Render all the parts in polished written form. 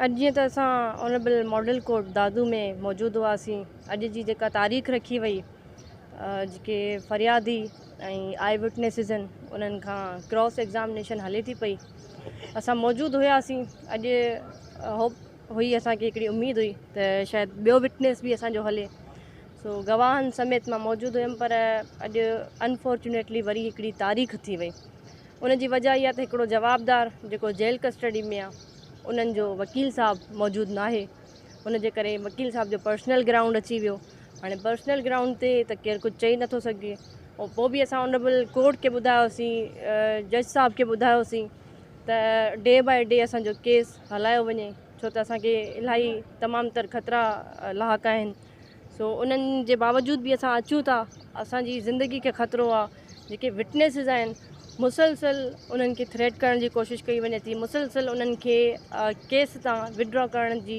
اڄ جيئن ته اسان آنريبل ماڊل ڪورٽ دادو ۾ موجود هئاسين، اڄ جي جيڪا تاريخ رکي وئي، جيڪي فريادي ۽ آئي وٽنيسز آهن انهن کان ڪراس ايگزامنيشن هلي ٿي پئي، اسان موجود هياسين. اڄ هوپ هئي، اسان کي هڪڙي اميد هئي ته شايد ٻيو وٽنيس به اسان جو هلي، سو گواهن سميت مان موجود هيم، پر اڄ انفارچونيٽلي وري هڪڙي تاريخ ٿي وئي. ان جي وجه اها ته هڪڙو جوابدار جيڪو جيل ڪسٽڊي ۾ آ انهن جو وڪيل صاحب موجود ناهي، ان جي ڪري وڪيل صاحب جو پرسنل گرائونڊ اچي ويو. هاڻي پرسنل گرائونڊ تي ته ڪير ڪجهه چئي نٿو سگهي. ۽ پوء به اسان آنريبل ڪورٽ کي ٻڌايوسين، جج صاحب کي ٻڌايوسين ته ڊي باء ڊي اسان جو ڪيس هلايو وڃي، ڇو ته اسان کي الاهي تمام تر خطرا لاحق آهن. سو انهن جي باوجود به اسان اچون ٿا، اسان جي زندگي کي خطرو آ. جيڪي وٽنيسز آهن مسلسل انهن کي ٿريٽ ڪرڻ جي ڪوشش ڪئي وڃي ٿي، مسلسل انهن کي ڪيس تان وڊرا ڪرڻ جي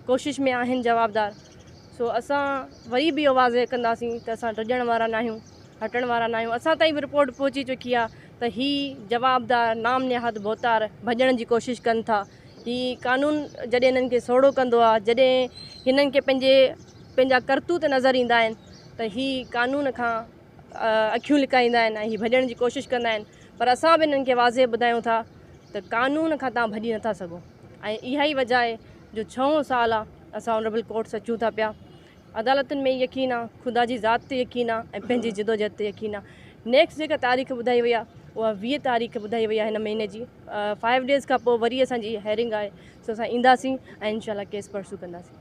ڪوشش ۾ آهن جوابدار. سو اسان وري به اهو واضح ڪنداسين ته اسان ڊڄڻ وارا ناهيون، هٽڻ وارا ناهيون. اسان تائين به رپورٽ پهچي چڪي آهي ته هي جوابدار نام نهاد ڀوتار ڀڄڻ جي ڪوشش ڪن ٿا. هي قانون جڏهن هنن کي سوڙهو ڪندو آهي، جڏهن هنن کي پنهنجي پنهنجا ڪرتوت نظر ايندا آهن ته هي قانون کان اکيون لڪائيندا آهن ۽ هي ڀڄڻ جي ڪوشش ڪندا آهن، پر اسان به هنن کي واضح ٻڌايون ٿا ته قانون کان توهان ڀڄي نٿا سگهو. ۽ اها ئي وجه آهي جو ڇهون سال آهي اسان آنريبل ڪورٽس اچون ٿا پيا. عدالتن ۾ يقين آ، خدا جي ذات تي يقين آ ۽ پنهنجي جدوجهد تي يقين آ. نيڪسٽ جيڪا تاريخ ٻڌائي وئي آ اها 20 تاريخ ٻڌائي وئي آ هن مهيني جي. 5 ڊيز کان پوء وري اسان جي هيئرنگ آهي، سو اسان اينداسين ۽ انشاء الله ڪيس پرسو ڪنداسين.